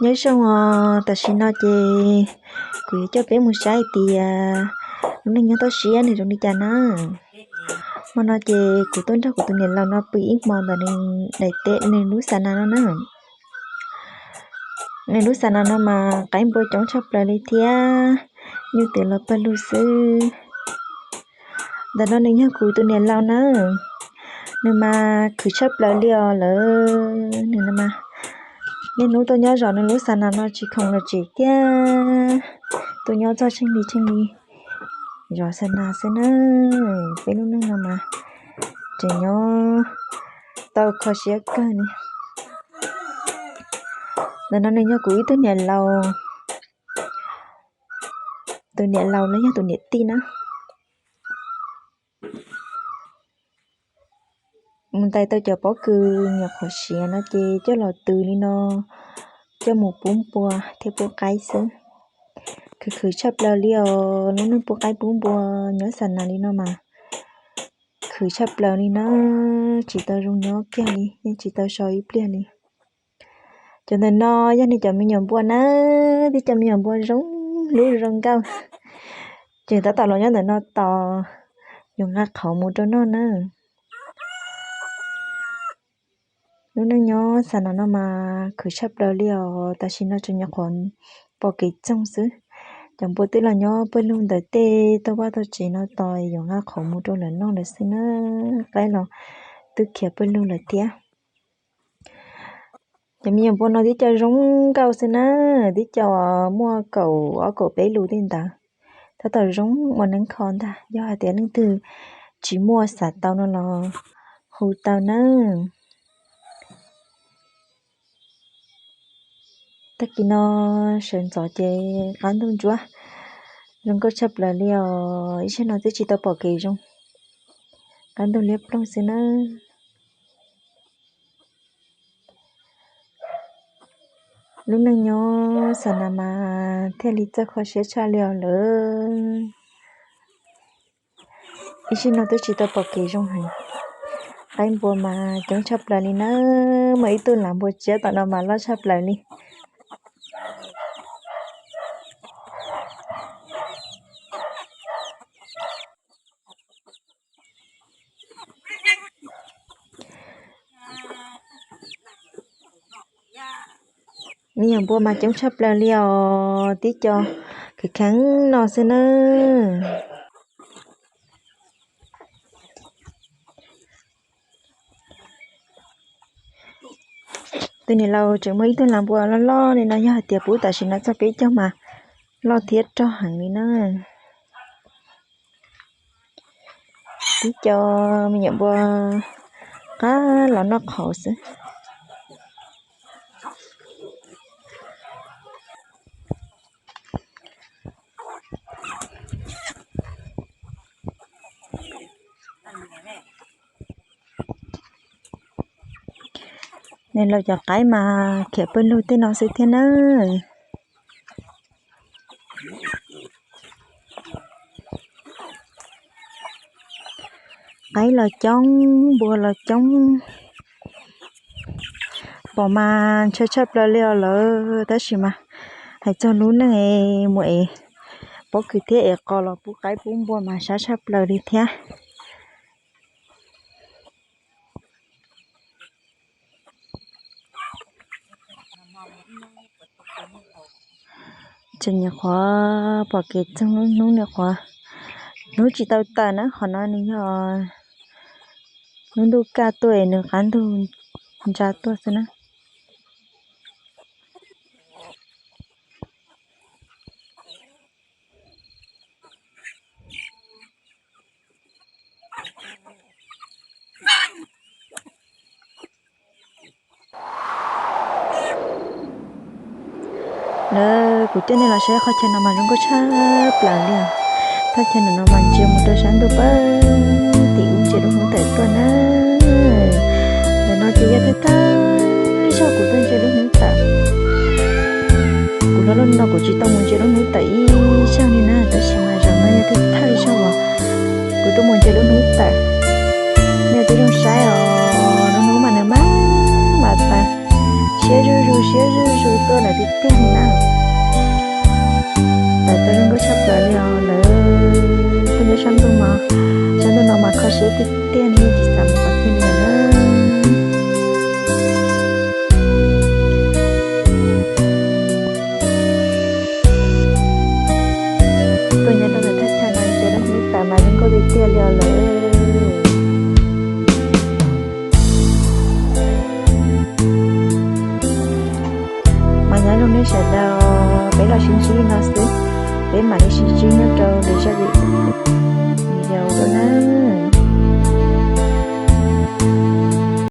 Nyob zoo os, tam sim no ces kuv yuav coj peb mus saib hais tias lub neej nyob toj siab nws zoo li cas na. Hmo no ces kuv tuaj nrog kuv tus niam laus no pw ib hmo ntawm nws daim teb, nws lub xa nas no na. Nws lub xa nas no mas qaib npua coob tshaj plaws li thiab, nyuj twm los pawg lug xwb. Ntawm no nws yog kuv tus niam laus na, nws mas khwv tshaj plaws li os lawm. Nws mas niaj hnub tuaj nyob zov nws lub xa nas no tsis khoom los tsev thiab, tuaj nyob txog tsheej li tsheej li zov xa nas xwb na. Peb lub neej no mas tseem nyob tau kho siab kawg li. Ntawm no nws yog kuv ib tug niam laus, tus niam laus los yog tus niam tij na. Mus ntais tau cov pob kws nyuam qhuav siav no ces coj los tws li no, coj mus pub npua thiab pub qaib xwb. Khwv khwv tshaj plaws li os, lub neej pub qaib pub npua nyob xa nas li no mas khwv tshaj plaws li na, tsis tau zoo nyob kiag li, yeej tsis tau so ib pliag li. Cov ntawm no yog nws cov me nyuam npua na, tib co me nyuam npua zoo hlub zoo nkauj. Ces tab tom los nyob ntawm no tos yuav nqa qhauv mus rau noj na. Lub neej nyob xa nas no mas khwv tshaj plaws li os, tam sim no tseem nyuam qhuav pom kev txoog xwb. Cov npua twb los nyob pawg lug ntawm tej tog vaj tog tsev no tos yuav nqa qhauv mus rau lawv noj lawm xwb na. Qaib los twb khiav pawg lug lawm thiab. Cov me nyuam npua no tib co zoo nkauj xwb na, tib co muaj kaum ob kaum peb lus tej ntawd. Tab tom zoo ua neeb kho ntag, yog hais tias leej twg tsis muaj xav tau no los hu tau na. Tag kis no sawv ntxov ces qab ntuj ntsuab zoo nkauj tshaj plaws li os, ib sij no twb tsis tau pom kev zoo, qab ntuj liab ploog xwb na. Lub neej nyob xa nas mas thiaj li txawj kho siab tshaj li os lawm. Ib sij no twb tsis tau pom kev zoo heev. Qaib npua mas coob tshaj plaws li na, muaj ib tug lav npua tsiab tom no mas loj tshaj plaws li. Me nyuam npua mas coob tshaj plaws li os, tib co khwv kheev no xwb na. Tus niam laus tseem muaj ib tug lav npua loj loj li no, yog hais tias pub tam sim no txog peb caug mas loj thiab rog heev li na. Tib co me nyuam npua qab los noj qhauv xwb. Nws los cov qaib mas khiav pawg lug tej no xwb thiab na. Qaib los coob, npua los coob, pom mas ntshai tshaj plaws li os lawm, tab sis mas hais txog lub neej es mus es pob kws thiab es qos los pub qaib pub npua mas sab tshaj plaws li thiab. Tseem nyuam qhuav pom kev txoog, hnub nyuam qhuav, hnub tsis tau tawm na, qhov no nws yog lub ntuj kaj tuaj es nws qab ntug ntsa tuaj xwb na. Lawv, kuv coj nej los saib qhov chaw no mas zoo nkauj tshaj plaws li os. Thaj chaw ntawm no mas ntsia mus rau sab ntuj pab tim ub ntsia lub hnub tawm tuaj na. Ntawm no ces yog thawj thawj zaug kuv tuaj ntsia lub hnub tawm. Kuv hlob lub no kuv tsis tau mus ntsia lub hnub tawm ib zaug li na, tab sis mas zaum no yog thawj thawj zaug uas kuv tuaj mus ntsia lub hnub tawm. Nej twb zoo saib os, lub hnub mas nws maj mam tas, siab zuj zus siab zuj zus tuaj. Tiag tiag li na. Tawm tau zoo nkauj tshaj plaws li os lawv. Tuaj nyob sab ntuj no, sab ntuj no mas kho siab tiag tiag li, tsis xav mus qhov twg li lawm na. Tuaj nyob rau ntawm thaj chaw no ces lub hnub tawm mas zoo nkauj tiag tiag li os lawv. Mas nyob zoo nej sawv daws, peb los sib ntsib li no xwb, peb mam li sib ntsib nyob rau lwm zaj video dua na.